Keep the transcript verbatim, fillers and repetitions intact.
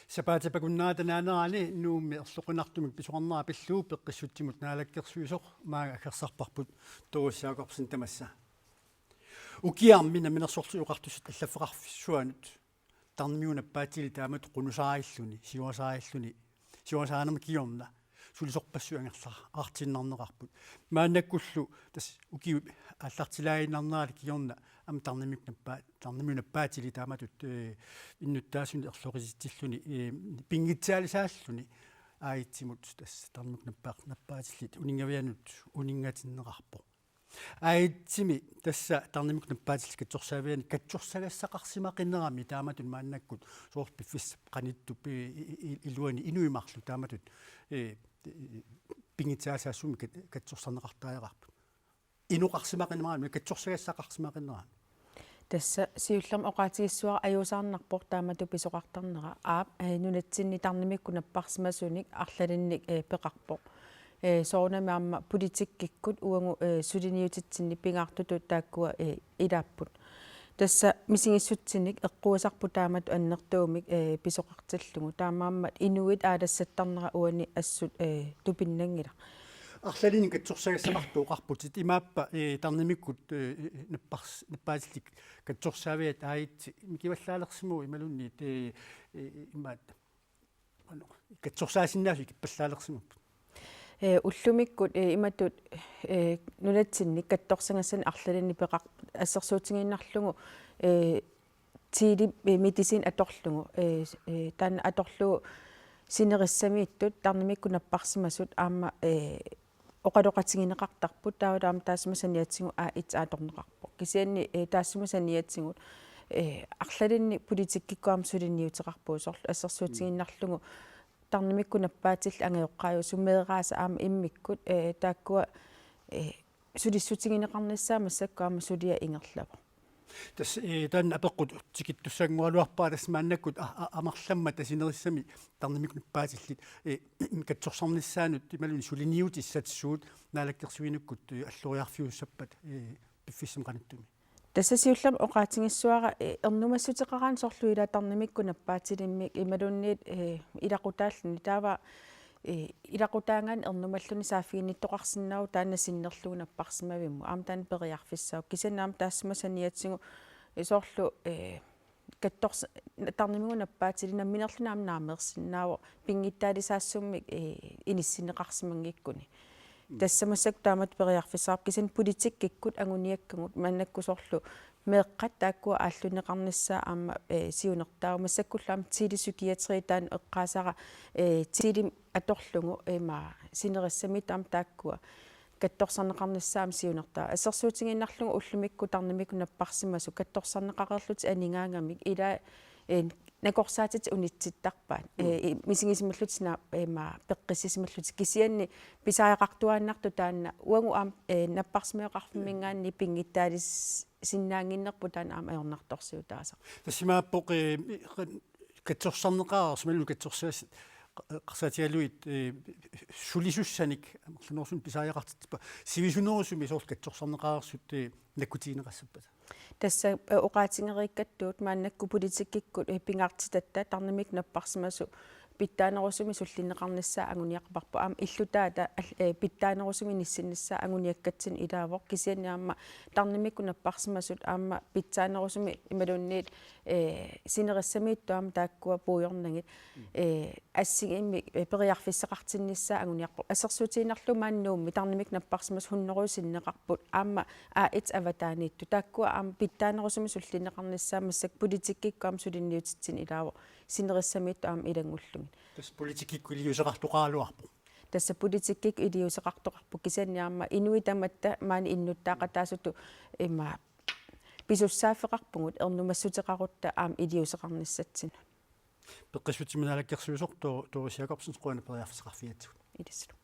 Sapaatip akunnerata naanerani Nuummi erloqinartumik pisoqarnera pillugu peqqissutsimut naalakkersuisoq maanga aggersarparput Doris Jakobsen tamassa. Ukiarmi Namminersorlutik Oqartussat allaffeqarfissuanut tarnimiup nappaatili taamatut qunusaarilluni, siuasaarilluni, siuasaarnermi kingorna sulisorpassuit angerlartiinnarneqarput. Maannakkullu tassa ukiut aallartilaaginnarnerali kingorna aamma tarnimiup nappaa-, tarnimiup nappaatili taamatut, eh, innuttaasunik erloqisitsilluni, eh, pinngitsaalisaalluni A I-mut tassa tarnimiup nappaa-, nappaatillit uninngavianut uninngatinneqarpoq. A I-mi tassa tarnimiup nappaatillit katsorsaaviani katsorsagassaqarsimaqinerami taamatut maannakkut soorlu piffissap qanittup, eh, i-, i-, iluani inuit marluk taamatut, eh, eh, pinngitsaalisaassummik kat-, katsorsarneqartariaqarput. Inoqarsimaqinerami, katsorsagassaqarsimaqinerami. Tassa siullermik oqaatigissavara ajuusaarnarpoq taamatut pisoqartarnera. Aap, eh, nunatsinni tarnimikkut napparsimasunik arlalinnik, eh, peqarpoq. Eh, soorunami aamma politikkikkut uagut, eh, suliniutitsinni pingaartutut taakkua, eh, ilaapput. Tassa misigissutsinik eqquisarput taamatut annertuumik, eh, pisoqartillugu. Taamaammat inuit aalassattarnera uani assut, eh, tupinnanngilaq. Arlalinnik katsorsagassaqartoqarputit imaappa, eh, tarnimikkut, eh, nappars-, nappaatillit katsorsaaviat A I-t mikivallaalersimavugut imaluunniit, eh, eh, imaat, ano, katsorsaasinnaasut ikippallaalersimapput. Eh, ullumikkut, eh, imatut, eh, nunatsinni katsorsagassanik arlalinnik peqar-, assersuutigiinnarlugu, eh, telemedicin atorlugu, eh, eh, taanna atorlugu sinerissamiittut tarnimikkut napparsimasut aamma, eh, oqaloqatigineqartarput, taava aamma taassuma saniatigut A I atorneqarpoq. Kisianni, eh, taassuma saniatigut, eh, arlalinnik politikkikkut aamma suliniuteqarpugut, soorlu assersuutigiinnarlugu tarnimikkut nappaatillit angajoqqaajusut meeraasa aamma immikkut, eh, taakkua, eh, sulissutigineqarnissaat massakkut aamma suliaq ingerlavoq. Tassa, eh, taanna apeqqut tikittussanngorluarpara tassa maannakkut a-, a-, amerlammata sinerissami tarnimikkut nappaatillit, eh, katsorsarnissaannut imaluunniit suliniutissatut naalakkersuinikkut, eh, alloriarfiussappat, eh, piffissami qanittumi. Tassa siullermik oqaatigissavara, eh, ernumassuteqaraanni soorlu ilaa tarnimikkut nappaatilimmik imaluunniit, eh, ilaqutaalluni taava, eh, ilaqutaagaanni ernumalluni saaffiginnittoqarsinnaavoq taanna sinnerlugu napparsimavimmut. Aamma taanna periarfissaavoq. Kisianni aamma taassuma saniatigut, eh, soorlu, eh, kattors-, tarnimikkut nappaatilik nammineerluni aamma naameersinnaavoq pinngitsaalisaassummi, eh, inissinneqarsimanngikkuni. Tassa massakkut taamatut periarfissaqarpoq kisianni politikkikkut anguniakkagut maannakkut soorlu meeqqat taakkua aallunneqarnissaat aamma, eh, siunertaavoq massakkullu aamma telepsykiatri taanna eqqaasara, eh, tele atorlugu ima sinerissamiittut aamma taakkua katsorsarneqarnissaat aamma siunertaavoq. Assersuutigiinnarlugu ullumikkut tarnimikkut napparsimasut katsorsarneqareerlutik anigaangamik ilaa, eh, nakorsaatitik unitsittarpaat. Eh, i-, misigisimallutik sina-, ima peqqissisimallutik kisianni pisariaqartuaannartoq taanna uagut aamma, eh, napparsimmaveqarfimminngaanniit pinngitsaalis-, sinnaannginnerput taanna aamma ajornartorsiutaasarpoq. Tassa imaappoq, eh, katsorsarneqareersut imaluunniit katsorsaassat eqqarsaatigalugit, eh, sulisussanik amerlanerusumik pisariaqartitsippat sivisunerusumik soorlu katsorsarneqareersut, eh, nakkutigineqassappata. Tassa, eh, oqaatigereerakku maannakkut politikkikkut, eh, pingaartitatta tarnimikkut napparsimasut pitsaanerusumik sullinneqarnissaat anguniarparput. Aamma illutaata al-, eh, pitsaanerusumik inissinnissaat anguniakkatsinnut ilaavoq. Kisianni aamma tarnimikkut napparsimasut aamma pitsaanerusumik imaluunniit, eh, sinerissamiittut aamma taakkua puigornagit, eh, assigiimmik, eh, periarfissaqartinnissaat anguniarparput. Assersuutigiinnarlugu maani Nuummi tarnimikkut napparsimasut hunnorujut sinneqarput aamma A I avataaniittut. Taakkua aamma pitsaanerusumik sullinneqarnissaat massakkut politikkikkut aamma suliniutitsinnut ilaavoq sinerissamiittut aamma ilanngullugit. Tassa politikkikkut iliuuseqartoqaraluarpoq. Tassa politikkikkut iliuuseqartoqarpoq kisianni aamma inuit tamatta maani innuttaaqataasutut ima pisussaaffeqarpugut ernumassuteqarutta aamma iliuuseqarnissatsinnut. Peqqissutsimut naalakkersuisoq To-, Doris Jakobsen, qujanaq periarfissaqarfigigatsigut. Ilissilu.